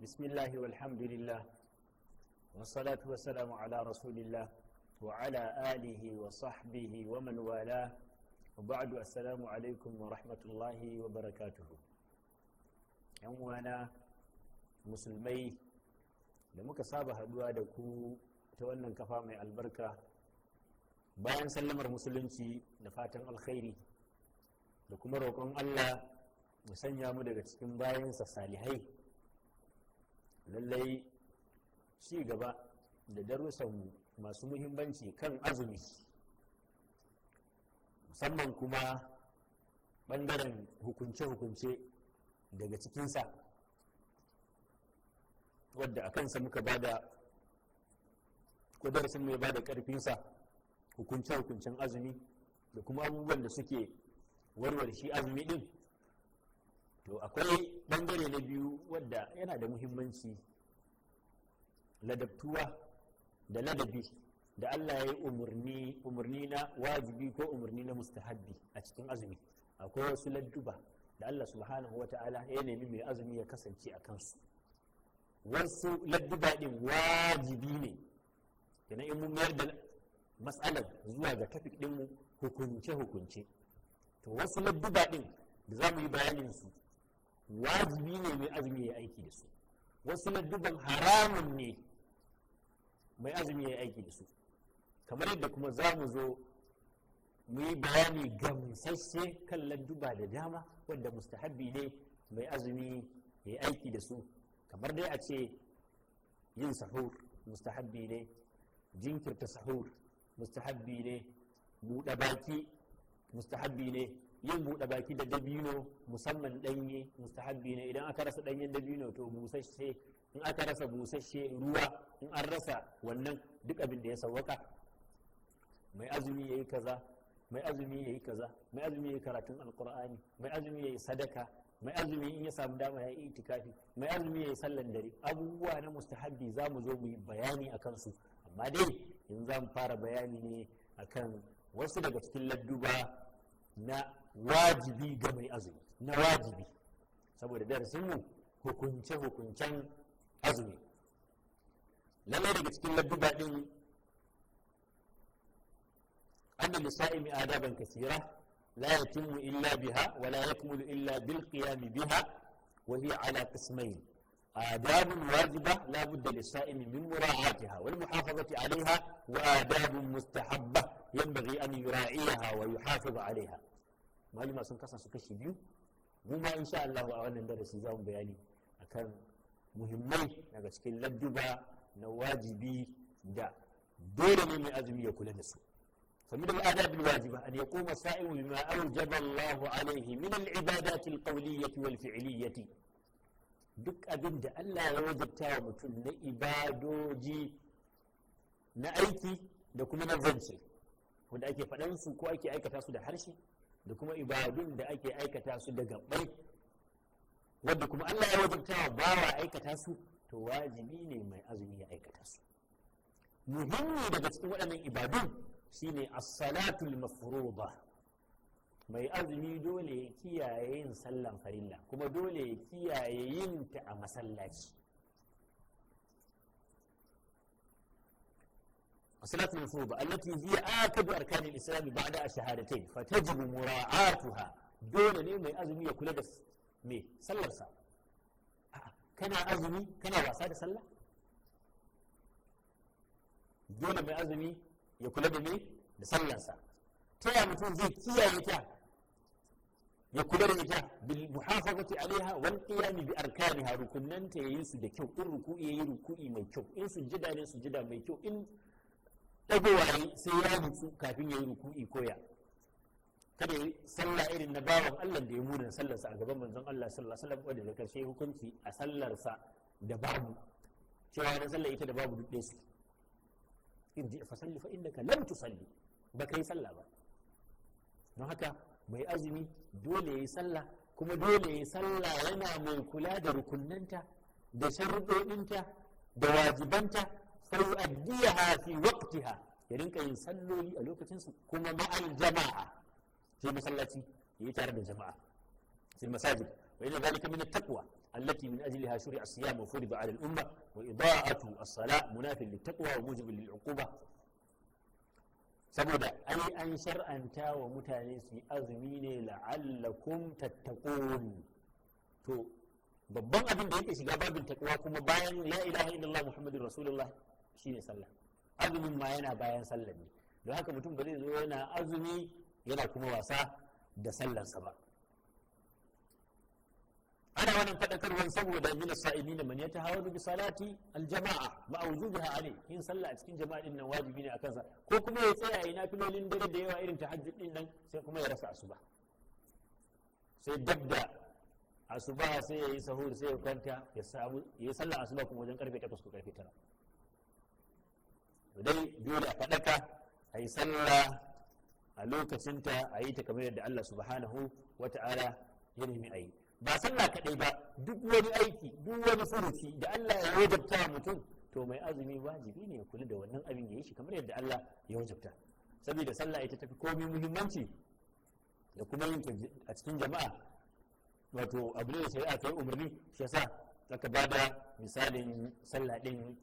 بسم الله والحمد لله والصلاة والسلام على رسول الله وعلى آله وصحبه ومن والاه وبعد، السلام عليكم ورحمة الله وبركاته. ‘Yan uwana musulmai da muka saba haduwa da ku ta wannan kafa mai albarka, bayan sallamar musulunci da fatan alkhairi da kuma roƙon Allah mu sanya mu daga cikin bayansa salihai, lallai ci gaba da darussanmu masu muhimmanci kan azumi, musamman kuma ɓangaren hukunce-hukunce daga cikinsa, wadda a kansa muka bada ko darasin mai bada ƙarfinsa, hukunce-hukuncen azumi da kuma abubuwan da suke warware shi azumi din. To, akwai bangare na biyu wadda yana da muhimmanci, ladabtuwa da ladabi da Allah ya yi umarni, umarni na wajibi ko umarni na mustahabbi a cikin azumi. Akwai wasu ladduba da Allah subhanahu wa ta'ala ya nemi mai azumi ya kasance a kansu. Wasu ladduba din wajibi ne. Kenan in mun mayar da matsalar zuwa ga topic dinmu, hukunce hukunce, to wasu ladduba din da za mu yi bayanin su wajibi ne mai azumi ya aiki da su. Wasu ladduban haramun ne mai azumi ya aiki da su, kamar yadda kuma za mu zo mu yi bayani gamsasshe kan ladduba da dama wanda mustahabbi ne mai azumi ya yi aiki da su, kamar dai a ce yin sahur mustahabbi ne, jinkirta sahur mustahabbi ne, buɗe baki mustahabbi ne, yin buɗe baki da dabino, musamman ɗanye, mustahabbi ne. Idan aka rasa ɗanyen dabino, to busasshe. In aka rasa busasshe, ruwa. In an rasa wannan, duk abin da ya sawwaka. Mai azumi yayi kaza, mai azumi yayi kaza, mai azumi yayi karatun Alqur'ani, mai azumi yayi sadaka, mai azumi in ya samu dama ya yi itikafi, mai azumi yayi sallan dare. Abubuwa na mustahabbi za mu zo mu yi bayani akan su, amma dai yanzu za mu fara bayani ne akan wasu daga cikin ladduba na wajibi ga mai azumi, na wajibi, saboda darasinmu hukunce-hukuncen azumi. Lallai daga cikin ladduba din, أن للصائم آدابا كثيرة لا يتم إلا بها ولا يكمل إلا بالقيام بها، وهي على قسمين: آداب واجبة لا بد للصائم من مراعاتها والمحافظة عليها، وآداب مستحبة ينبغي أن يراعيها ويحافظ عليها. Maluma sun kasa su kashi biyu. Mu ma insha Allah a wannan darasi za mu bayani akan muhimmai daga cikin ladduba na wajibi da dole ne mai azumi ya kula da su. فمن الآداب الواجبة أن يقوم الصائم بما أوجب الله عليه من العبادات القولية والفعلية. Duk abin da Allah ya wajabta wa mutum na ibadoji na aiki da kuma na zance, wanda ake faɗan su ko ake aikata su da harshe, da kuma ibadun da ake aikata su da gabbai, wanda kuma Allah ya wajabta wa bawa aikata su, to wajibi ne mai azumi ya aikata su. Muhimmi daga cikin waɗannan ibadun shine as-salatul mafruḍa. Mai azumi dole ya kiyaye yin sallan farilla, kuma dole ya kiyaye yin ta a masallaci. الصلاة المفروضة التي هي آكد أركان الإسلام بعد الشهادتين، فتجب مراعاتها. Dole ne mai azumi ya kula da me sallarsa. Kana azumi kana wasa da sallah? Dole mai azumi ya kula da me da sallarsa. Ta ya mutum zai kiyaye ta, ya kula da ita? Bil muhafazati alaiha wal qiyam bi arkaniha. Rukunnanta yayin su da kyau. In ruku'i yayi, ruku'i mai kyau. In sujjada ne, sujjada mai kyau. In dagowa sai ya nutsu kafin yayi ruku'i koya. Kada yi sallah irin na bawan Allah da ya muna sallarsa a gaban manzon Allah sallallahu alaihi wasallam, wanda da karshe hukunci a sallarsa da babu, cewa na sallar ita da babu duk ɗaya suke. Irji fa salli fa innaka lam tusalli, ba kai sallah ba. Don haka mai azumi dole yayi sallah, kuma dole yayi sallah yana mai kula da rukunnanta da sharuɗoɗinta da wajibanta. Fa yu'addiha fi waqtiha, ya rinka yin salloli a lokacin su, kuma ma'al jama'a, sai masallaci yayi tare da jama'a fil masajid. Wa inna dhalika min at-taqwa allati min ajliha shuri'a as-siyam wa furida 'ala al-umma, wa ida'atu as-salah munafin lit-taqwa wa mujibun lil-'uquba. Saboda ai an shar'anta wa mutane su yi azumi ne la'allakum tattaqun. To babban abin da yake shiga babin taqwa kuma bayan la ilaha illallah muhammadur rasulullah shine sallah. Azumin ma yana bayan sallah ne, don haka mutum ba zai zo yana azumi yana kuma wasa da sallarsa ba. Ana wannan faɗakarwar saboda min as-sa'imina man yatahawanu bi salati al-jama'a ma'a wujubiha alayhi, yin sallah a cikin jama'a din nan wajibi ne akan sa, ko kuma ya tsaya yi nafilolin dare da yawa irin tahajjud din nan, sai kuma ya rasa asuba, sai dab da asuba sai ya yi sahur, sai ya kwanta, ya samu ya yi sallah asuba kuma wajen karfe 8 ko karfe 9. To dai dole a faɗaka a yi sallah a lokacinta, a yi ta kamar yadda Allah subhanahu wata'ala ya nemi a yi. Ba sallah kaɗai ba, duk wani aiki, duk wani furuci da Allah ya wajabta mutum, to mai azumi wajibi ne ya kula da wannan abin, ya yi shi kamar yadda Allah ya wajabta. Saboda sallah ita tafi komai muhimmanci, da kuma yin ta a cikin jama'a, wato abu ne da shari'a ta yi umarni, shi yasa aka ba da misalin sallah ɗin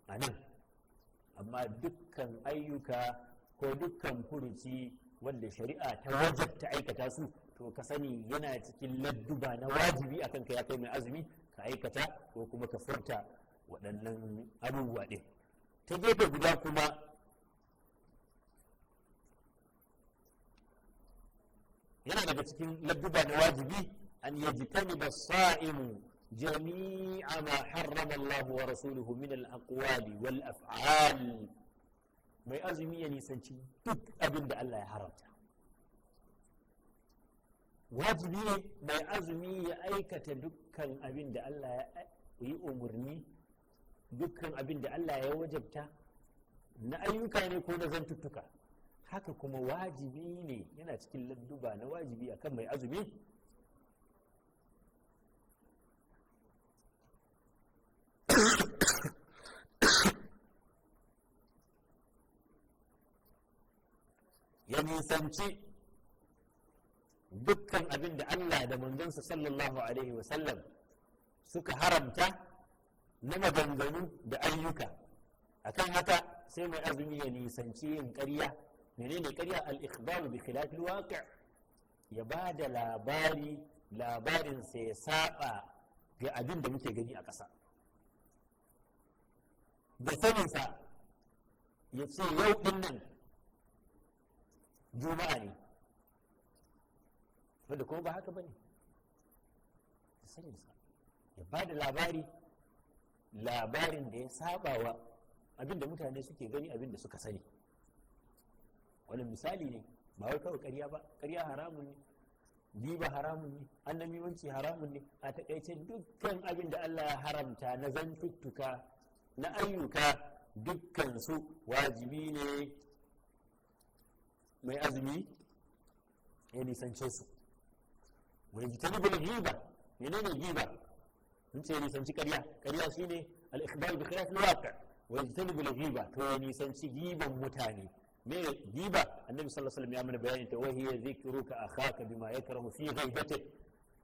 a nan. Amma dukkan ayyuka ko dukkan furuci wanda shari'a ta wajabta aikata su, to ka sani yana cikin ladduba na wajibi akan ka ya kai mai azumi ka aikata ko kuma ka furta waɗannan abubuwa ɗin. Ta gefe guda kuma yana daga cikin ladduba na wajibi an yajtaniba as-sa'imu jami'a ma harrama Allah wa rasuluhu min al-aqwali wal af'al. Mai azumi ya nisanci duk abin da Allah ya haramta. Wajibi ne mai azumi ya aikata dukkan abin da Allah ya yi umarni, dukkan abin da Allah ya wajabta na ayyuka ne ko na zantuttuka. Haka kuma wajibi ne, yana cikin ladduba na wajibi akan mai azumi ya nisanci dukkan abin da Allah da manzonsa sallallahu alaihi wasallam suka haramta na maganganu da ayyuka. Akan haka sai mai azumi ya nisanci yin ƙarya. Menene ƙarya? Al-ikhbaru bi khilaf al-waqi', ya ba da labari, labarin sa ya saba ga abin da muke gani a ƙasa. Da saninsa ya ce yau din nan juma'a ne, wanda kuma ba haka bane. Da saninsa ya ba da labari, labarin da ya saba wa abin da mutane suke gani, abin da suka sani. Wani misali ne, ba wai kawai ƙarya ba. Ƙarya haramun ne, giba haramun ne, annamimanci haramun ne. A takaice dukkan abin da Allah ya haramta na zantuttuka, na ayyuka, dukkan su wajibi ne mai azumi ya nisance su. Wa yajtanibul ghiba. Menene ghiba? Mun ce ya nisanci ƙarya. Ƙarya shine al-ikhbar bi khilaf al-waqi'. Wa yajtanibul ghiba, to ya nisanci giban mutane. Me giba? Annabi sallallahu alaihi wasallam ya mana bayani ta, wa hiya dhikruka akhaka bima yakrahu fi ghaibatihi.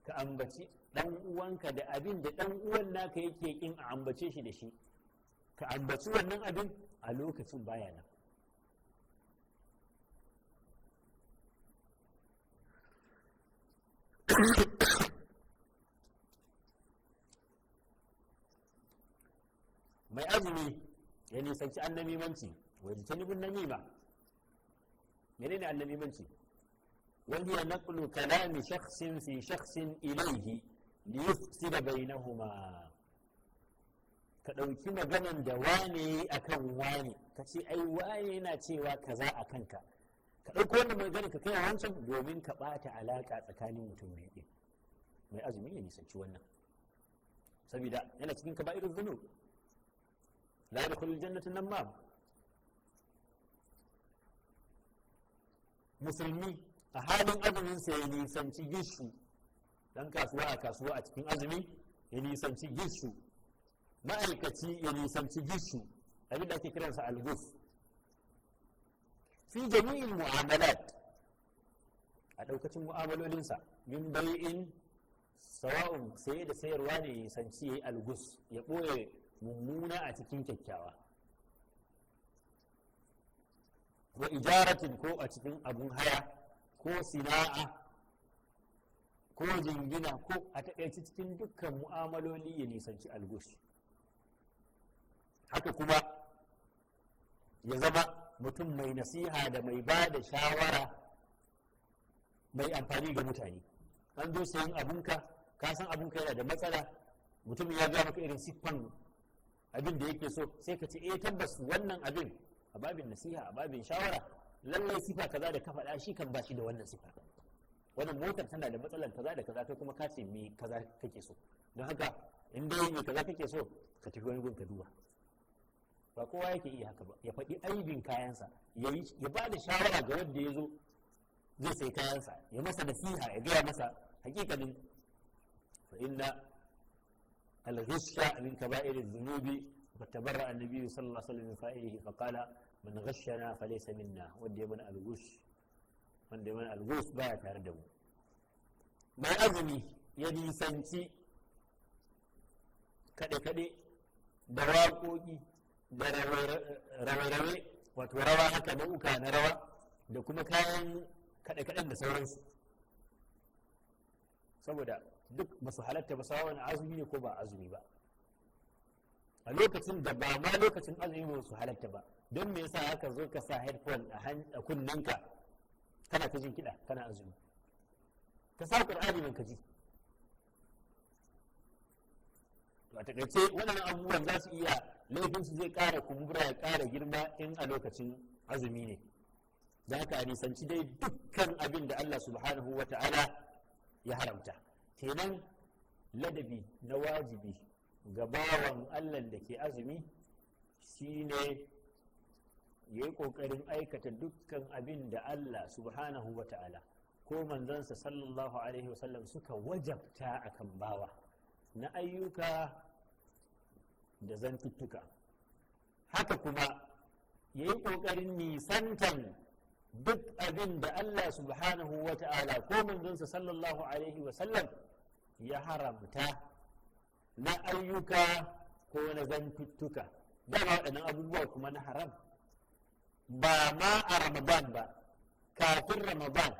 Ka ambaci dan uwanka da abin da dan uwan naka yake kin a ambace shi da shi, ka ambaci wannan abin a lokacin baya nan. Mai azumi ya nisanci annamimanci. Wa yajtanibun namima. Menene annamimanci? Wa hiya naqlu kalami shakhsin fi shakhsin ilayhi liyufsida bainahuma. Ka ɗauki maganan da wane akan wane, ka ce ai wane yana cewa kaza a kanka, ka ɗauko wannan magana ka kai wancan domin ka ɓata alaƙa tsakanin mutum biyu ɗin. Mai azumi ya nisanci wannan, saboda yana cikin kaba'irul dhunub. La yadkhulul jannata namam. Musulmi a halin azumin sa ya nisanci gishu. Dan kasuwa a kasuwa a cikin azumi ya nisanci gishu, ma'aikaci ya nisanci gishu, abin da ake kiransa algus fi jami'in mu'amalat, a daukacin mu'amalolinsa, min bai'in, sawa'un saye da sayarwa ne, ya nisanci yayi algus, ya ɓoye mummuna a cikin kyakkyawa, wa ijaratin, ko a cikin abun haya, ko sina'a, ko jingina, ko a taƙaice cikin dukkan mu'amaloli ya nisanci algus. Haka kuma ya zama mutum mai nasiha da mai ba da shawara mai amfani ga mutane. An zo sayan abunka, ka san abunka yana da matsala, mutum ya gaya maka irin siffan abin da yake so, sai ka ce, "Eh, tabbas wannan abin, a babin nasiha, a babin shawara, lallai sifa kaza da ka faɗa shi kan ba shi da wannan sifa. Wannan motar tana da matsalar kaza da kaza, kai kuma ka ce me kaza kake so. Don haka in dai me kaza kake so, ka tafi wani gun ka duba." Ba kowa yake iya haka ba, ya faɗi aibin kayansa, ya ba da shawara ga wanda ya zo zai sai kayansa, ya masa nasiha, ya gaya masa hakikalin. Fa inna al-ghishya min kaba'ir adh-dhunubi wa tabarra an-nabi sallallahu alaihi wasallam min fa'ilihi, fa qala: "Man ghashana falaysa minna." Wanda ya mana al-ghush, wanda ya mana al-ghush baya tare da mu. Mai azumi ya nisanci kaɗe-kaɗe da waƙoƙi da rawe-rawe, wato rawa haka, nau'uka na rawa, da kuma kayan kaɗe-kaɗen da sauransu, saboda duk ba su halatta ba, sawa'un azumi ne ko ba azumi ba. A lokacin da ba ma lokacin azumi ba su halatta ba. Don me yasa haka zo ka sa headphone a kunnenka kana ta jin kiɗa kana azumi? Ka sa Qur'ani man ka ji. To, a takaice waɗannan abubuwan za su iya laifinsu zai ƙara kumbura, ya ƙara girma in a lokacin azumi ne. Da haka a nisanci dai dukkan abin da Allah subhanahu wa ta'ala ya haramta. Kenan ladabi na wajibi ga bawan Allah da ke azumi shine ya yi ƙoƙarin aikata dukkan abin da Allah subhanahu wa ta'ala ko manzansa sallallahu alaihi wasallam suka wajabta akan bawa na ayyuka da zantuttuka. Haka kuma ya yi ƙoƙarin nisantan duk abin da Allah subhanahu wa ta'ala ko manzansa sallallahu alaihi wasallam ya haramta na ayyuka ko na zantuttuka. Dama waɗannan abubuwa kuma na haram, ba ma a Ramadan ba, kafin Ramadan,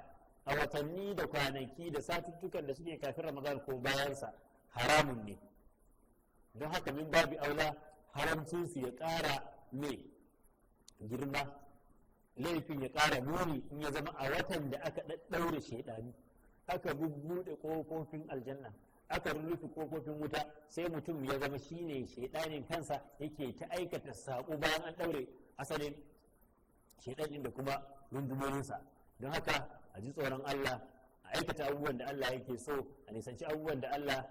a watanni da kwanaki da satuttukan da suke kafin Ramadan ko bayansa, haramun ne. Don haka min babi aula haramcinsu ya ƙara mai girma, laifin ya ƙara muni in ya zama a watan da aka ɗaɗɗaure shaidanu, aka bubbuɗe ƙofofin aljanna, aka rufe ƙofofin wuta, sai mutum ya zama shine shaidanin kansa yake ta aikata saƙo bayan an ɗaure asalin shaidanin da kuma rundumoninsa. Don haka a ji tsoron Allah, a aikata abubuwan da Allah yake so, a nisanci abubuwan da Allah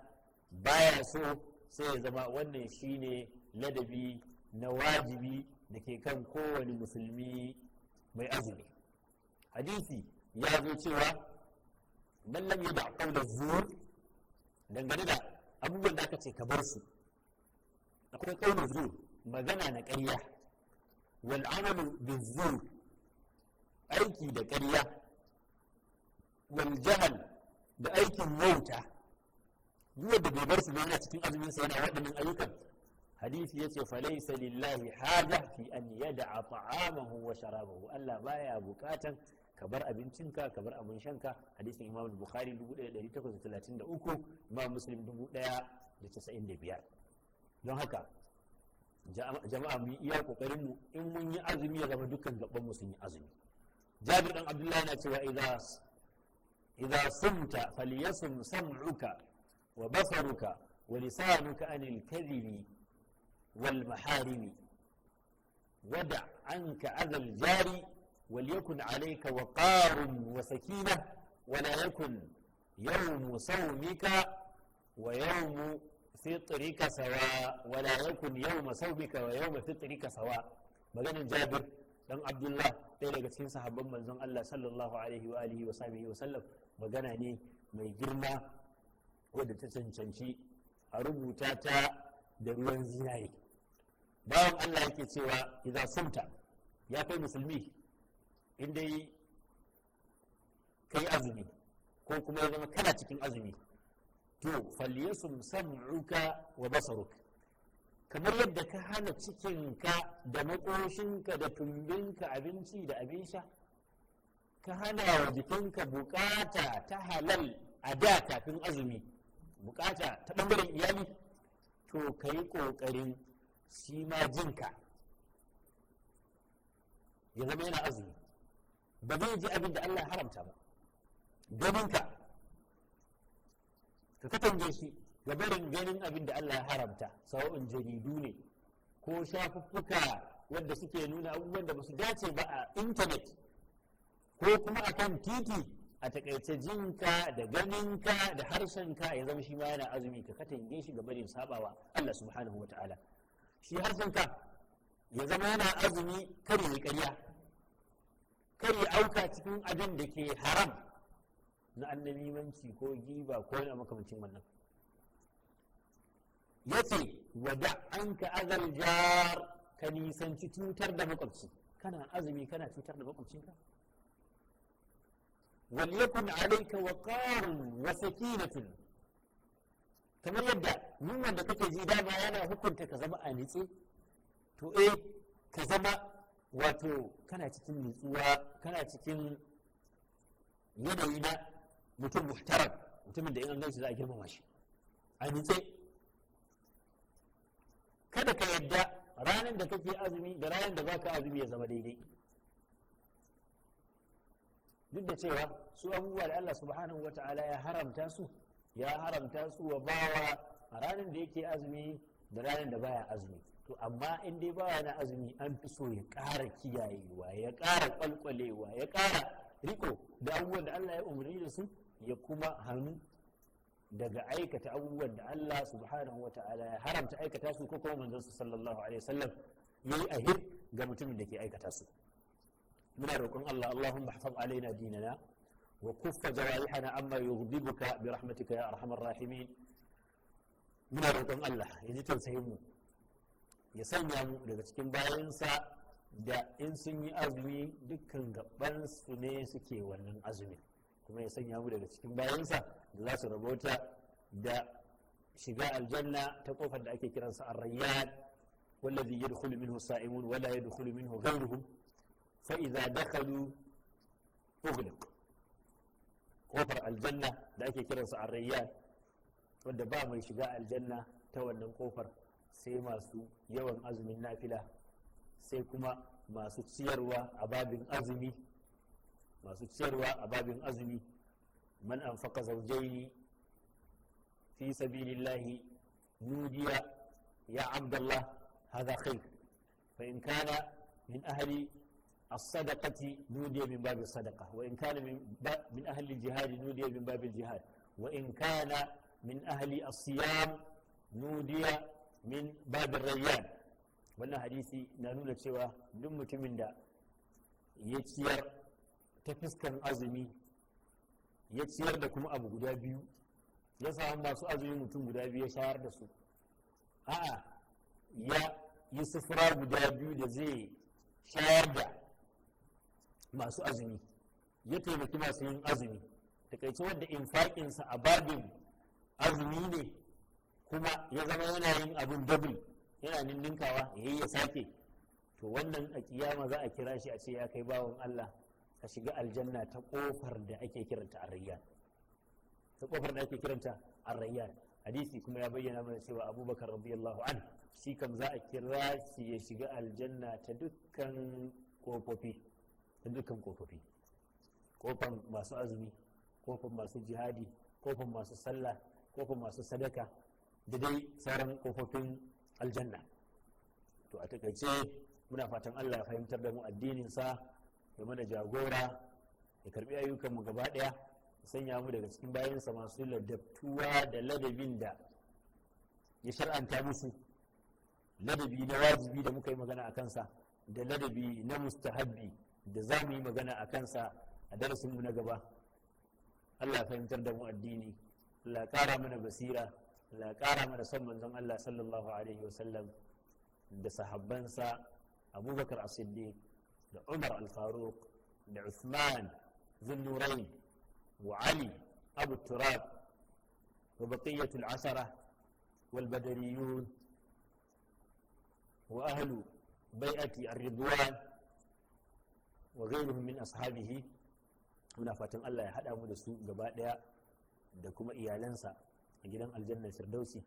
baya so, sai ya zama wannan shine ladabi na wajibi da ke kan kowane musulmi mai azumi. Hadisi ya zo cewa man lam yada qawla zur, dangane da abubuwan da aka ce ka bar su, akwai qawla zur, magana na ƙarya, wal amalu bizur, aiki da ƙarya, wal jahal, da aikin wauta. Duk wanda bai bar su ba yana cikin azumin sa yana waɗannan ayyukan, hadisi yace: "Falaysa lillahi haja fi an yada'a ta'amahu wa sharabahu." Allah baya bukatan ka bar abincinka, ka bar abin shanka. Hadisin Imam Bukhari 1833, Imam Muslim 1095. Don haka jama'a, mu iya kokarin mu, in mun yi azumi ya zama dukkan gaban mu sun yi azumi. Jabir dan Abdullahi yana cewa: Idza sumta falyasum sam'uka wa basaruka wa lisanuka anil kadhibi wal maharimi, wada anka adha al jari, وليكن عليك وقار وسكينة، ولا يكن يوم صومك ويوم فطرك سواء، ولا يكن يوم صومك ويوم فطرك سواء." Maganin Jabir Dan Abdullah, ɗaya daga cikin sahabban manzon Allah sallallahu alaihi wa alihi wa sahbihi wa sallam, magana ne mai girma wadda ta cancanci a rubuta ta da ruwan zinare. Bawan Allah yake cewa, idza sumta, ya kai musulmi, in dai kai azumi ko kuma ya zama kana cikin azumi, to falyasum sam'uka wa basaruk. Kamar yadda ka hana cikinka da makoshinka da tumbinka abinci da abin sha, ka hana wa jikinka bukata ta halal a da kafin azumi, bukata ta bangaren iyali, to ka yi ƙoƙarin shi ma jinka ya zama yana azumi, ba zai ji abin da Allah ya haramta ba. Ganinka ka katange shi ga barin ganin abin da Allah ya haramta, sawa'un jaridu ne ko shafuffuka wanda suke nuna abubuwan da ba su dace ba a intanet ko kuma a kan titi. A takaice, jinka da ganinka da harshenka ya zama shi ma yana azumi, ka katange shi ga barin sabawa Allah subhanahu wa ta'ala. Shi harshenka ya zama yana azumi, kar ya ƙarya, kar ya auka cikin abin da ke haram na annamimanci ko giba ko wani makamancin wannan. Ya ce, wada an ka azal jar, ka nisanci cutar da makwabci. Kana azumi kana cutar da makwabcinka? Wal yakun alayka waqarun wa sakinatun. Kamar yadda yunwan da kake ji dama yana hukunta ka zama a nitse, to eh, ka zama wato kana cikin nutsuwa, kana cikin yanayi na mutum muhtaram, mutumin da in an ganshi za a girmama shi, a nitse. Kada ka yadda ranar da kake azumi da ranar da baka azumi ya zama daidai. Duk da cewa su abubuwa da Allah subhanahu wa ta'ala ya haramta su, ya haramta su wa bawa a ranar da yake azumi da ranar da baya azumi, to amma in dai bawa na azumi, an fi so ya ƙara kiyayewa, ya ƙara kwalkwalewa, ya ƙara riko da abubuwan da Allah ya umarni da su, ya kuma hannu daga aikata abubuwan da Allah subhanahu wa ta'ala ya haramta aikata su, ko kuma manzon sallallahu alaihi wasallam yayi ahir ga mutumin da ke aikata su. Muna roƙon Allah, Allahumma ihfaz alaina dinana wa kuffa jawarihana amma yughdibuka bi rahmatika ya arhamar rahimin. Muna roƙon Allah ya ji tausayin mu, ya sanya mu daga cikin bayansa da in sun yi azumi dukkan gaban su ne suke wannan azumin, kuma ya sanya mu daga cikin bayansa da za su rabauta da shiga aljanna ta kofar da ake kiransa ar-rayyan, wallazi yadkhulu minhu as-sa'imun wala yadkhulu minhu ghayruhum, fa idza dakhalu ughliq. Kofar aljanna da ake kiransa ar-rayyan, wanda ba mai shiga aljanna ta wannan kofar sai masu yawan azumin nafila, sai kuma masu ciyarwa a babin azumi, masu ciyarwa a babin azumi. Man anfaqa zawjaini fi sabilillahi nudiya ya abdallah hadha khair, fa in kana min ahli as-sadaqati nudiya min babi sadaqa, wa in kana min ahli al-jihad nudiya min babi al-jihad, wa in kana min ahli as-siyam nudiya min babin rayyan. Wannan hadisi na nuna cewa duk mutumin da ya ciyar ta fiskan azumi, ya ciyar da kuma abu guda biyu, ya samu masu azumi mutum guda biyu ya shayar da su, a'a, ya yi sufura guda biyu da zai shayar da masu azumi, ya taimaki masu yin azumi, takaice wadda infaƙinsa a babin azumi ne, kuma ya zama yana yin abin double, yana ninninkawa, ya yi ya sake, to wannan a kiyama za a kira shi a ce, ya kai bawan Allah, ka shiga aljanna ta kofar da ake kiranta arrayyan, ta kofar da ake kiranta arrayyan. Hadisi kuma ya bayyana mana cewa Abubakar radiyallahu an shi kam za a kira shi ya shiga aljanna ta dukkan kofofi, ta dukkan kofofi: kofan masu azumi, kofan masu jihadi, kofan masu sallah, kofan masu sadaka, da dai sauran kofofin aljanna. To a takaice, muna fatan Allah ya fahimtar da mu addinin sa, ya mana jagora, ya karbi ayyukanmu gaba daya, ya sanya mu daga cikin bayansa masu ladabtuwa da ladabin da ya shar'anta musu, ladabi na wajibi da muka yi magana a kansa. da ladabi na mustahabbi da za mu yi magana a kansa a darasinmu na gaba. Allah ya fahimtar da mu addini, Allah ya ƙara mana basira, Allah ya ƙara mana son manzon Allah sallallahu alaihi wasallam da sahabbansa Abubakar as-Siddiq da Umar al-Faruq da Uthman Zunnurain wa Ali Abu Turab wa baqiyatul ashara wal badariyun wa ahlu bai'ati ar-ridwan wa ghayruhum min ashabihi. Muna fatan Allah ya haɗa mu da su gaba ɗaya da kuma iyalansa a gidan aljannar firdausi.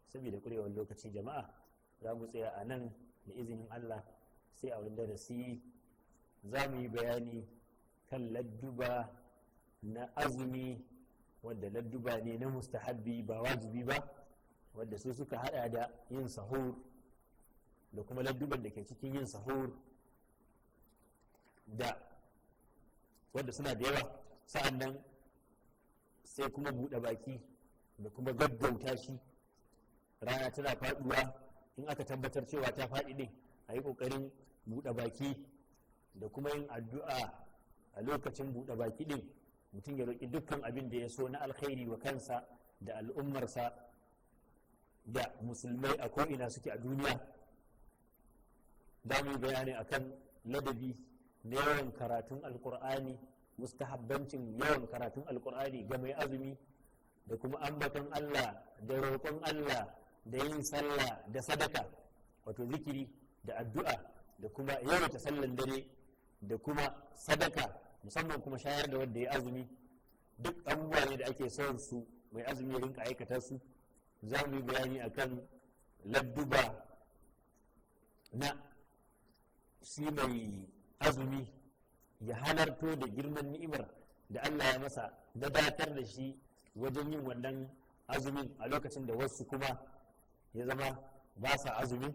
Saboda kurewar lokaci jama'a, za mu tsaya a nan da izinin Allah, sai a wani darasi za mu yi bayani kan ladduba na azumi, wadda ladduba ne na mustahabbi ba wajibi ba, wadda su suka hada da yin sahur da kuma ladduban da ke cikin yin sahur da wadda suna da yawa. Sa'an nan sai kuma buɗe baki da kuma gaggauta shi. Rana tana faɗuwa, in aka tabbatar cewa ta faɗi ɗin, a yi ƙoƙarin buɗe baki da kuma yin addu'a a lokacin buɗe baki ɗin. Mutum ya roƙi dukkan abin da ya so na alkhairi wa kansa da al'ummarsa da musulmai a ko'ina suke a duniya. Za mu yi bayani akan ladabi na yawan karatun Alkur'ani, mustahabbancin yawan karatun Alkur'ani ga mai azumi, da kuma ambaton Allah da roƙon Allah da yin sallah da sadaka, wato zikiri da addu'a, da kuma yawaita sallan dare da kuma sadaka, musamman kuma shayar da wanda ya azumi. Duk abubuwa ne da ake son su mai azumi ya rinka aikata su. Za mu yi bayani akan ladduba na shi mai azumi ya halarto da girman ni'imar da Allah ya masa na datar da shi wajen yin wannan azumin a lokacin da wasu kuma ya zama ba sa azumi,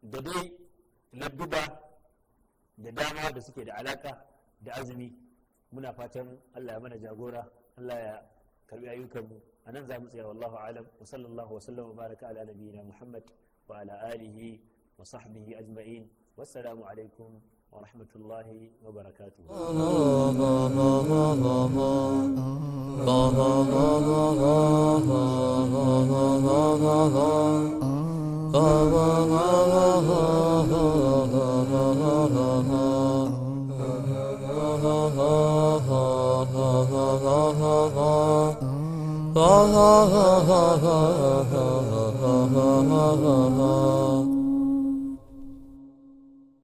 da dai ladduba da dama da suke da alaka da azumi. Muna fatan Allah ya mana jagora, Allah ya karbi ayyukanmu. A nan za mu tsaya. Wallahu alam, wa sallallahu wa sallam wa baraka ala nabiyyina Muhammad wa ala alihi wa sahbihi ajma'in. Wassalamu alaikum wa rahmatullahi wa barakatuh.